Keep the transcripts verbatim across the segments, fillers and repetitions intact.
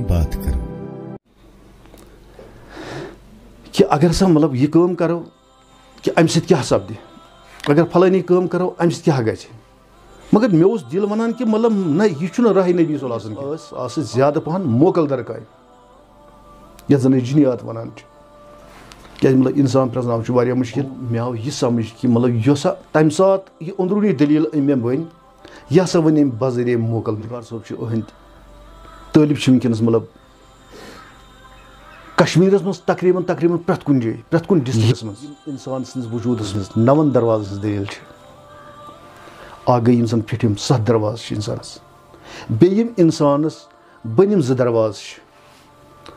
بات کرو۔ کہ اگر ہسا مطلب یہِ کٲم کرو کہ امہِ سۭتۍ کیٛاہ سپدِ، اگر فلٲنی کٲم کرو امہِ سۭتۍ کیٛاہ گژھِ، مگر مےٚ اوس دِل ونان کہ مطلب نہ، یہِ چھُنہٕ راہِ نبی صلی اللہ علیہ وسلم کینٛہہ۔ ٲس آسہٕ زیادٕ پہن موکل درکاے، یتھ زن أسۍ جنیات ونان چھِ۔ کیازِ مطلب انسان پرٛزناوُن چھُ واریاہ مُشکل۔ مےٚ آو یہِ سمجھ کہ مطلب یۄس سا تمہِ ساتہٕ یہِ أنٛدروٗنی دٔلیٖل أمۍ مےٚ ؤنۍ، یہِ ہسا ؤنۍ أمۍ بذریعہ موکل۔ دیوار صٲب چھِ أہٕنٛدۍ طٲلب چھِ وٕنکیٚنَس مطلب کشمیٖرَس منٛز تقریٖباً، تقریٖباً پرٛٮ۪تھ کُنہِ جایہِ، پرٛٮ۪تھ کُنہِ ڈسٹرکٹس منٛز یِم اِنسان سٕنٛدِس وجوٗدَس منٛز نَوَن دروازَن ہٕنٛز دٔلیٖل چھِ۔ اَکھ گٔے یِم زَن پھِٹھِم ستھ دروازٕ چھِ اِنسانَس، بیٚیہِ یِم اِنسانَس بٔنِم زٕ دروازٕ چھِ،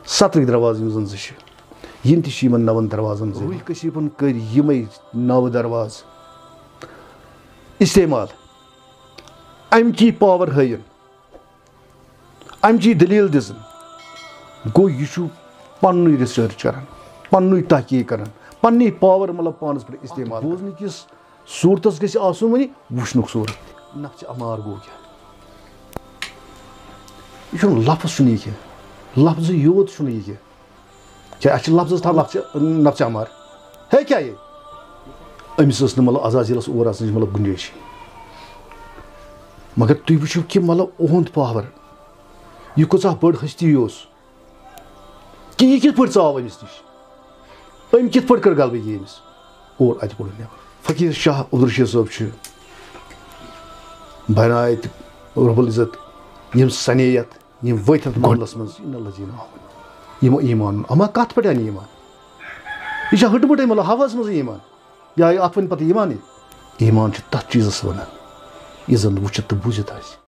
سترٕکۍ دروازٕ یِم زَن زٕ چھِ، یِم تہِ چھِ یِمَن نَوَن دروازَن منٛز۔ روٗحی کشیٖفَن کٔرۍ یِمَے نَو دروازٕ استعمال، اَمہِ چی پاور ہٲیِن۔ امچی دٔلیٖل دِژٕن۔ گوٚو یہِ چھُ پننُے ریسرچ کران، پننُے تحقیق کران، پننی پاور مطلب پانس پٮ۪ٹھ استعمال کران۔ بوزنہٕ کِس صوٗرتس گژھِ آسُن وۄنۍ وٕچھنُک صوٗرت۔ نفسِ امار گوٚو کیٛاہ؟ یہِ چھُنہٕ لفظ چھُنہٕ یہِ کینٛہہ، لفظٕے یوت چھُنہٕ یہِ کینٛہہ۔ کیٛاہ اَسہِ چھِ لفظس تھاوان لفظِ، نفسِ امار؟ ہے کیٛاہ یہِ؟ أمِس ٲس نہٕ مطلب عزازیلس اور اژنٕچ مطلب گُنجٲیشٕے۔ مگر تُہۍ وٕچھِو کہِ مطلب اُہُنٛد پاور، یہِ کۭژاہ بٔڑ ہستی اوس، کہِ یہِ کِتھ پٲٹھۍ ژاو أمِس نِش؟ أمۍ کِتھ پٲٹھۍ کٔر غلبگی أمِس؟ اور اَتہِ کوٚڑُن نٮ۪بر۔ فقیٖر شاہ عبدالرشیٖد صٲب چھِ بنایت رب العزت یِم سنے یتھ، یِم ؤتھۍ یتھ معاملس منٛز، ان الذین آمنوا، یِمو ایمان اوٚن۔ اما کتھ پٮ۪ٹھ انہِ ایمان؟ یہِ چھا ہٕٹہٕ مٕٹَے مطلب ہوہس منٛز ایمان؟ یا اتھ ونہِ پتہٕ ایمانٕے؟ ایمان چھُ تتھ چیٖزس ونان یُس زن وٕچھِتھ تہٕ بوٗزِتھ آسہِ۔